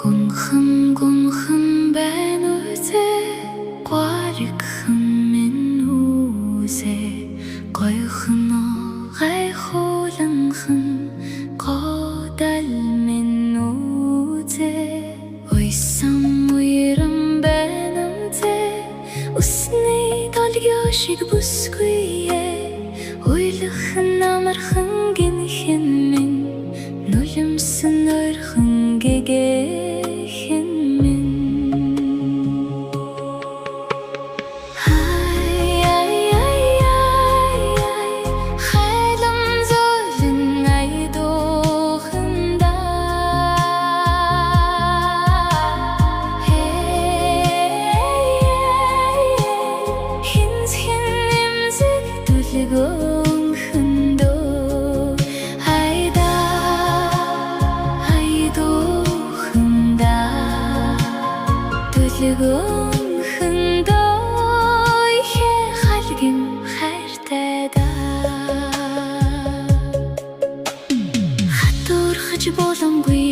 Гүнхэн гүнхэн байна үзээ, Гуаригхан минь үзээ. Гоёхон гайхууланхан годал минь үзээ. Уйсан уйран байна үзээ, Усны долгио шиг бүсгүй ээ. Уйлах нь амархан гинхэн минь, Нулимсан ойрхон гэгэхэн минь. Ай ай ай ай ай, хайлан зөөлөн айдуухандаа. Хинцхэн нэмзэг түлгөөнхөндөө айда айдуухандаа, түлгөөнхөндөө ихэ халгин хайртай да. Хатуурхаж боломгүй.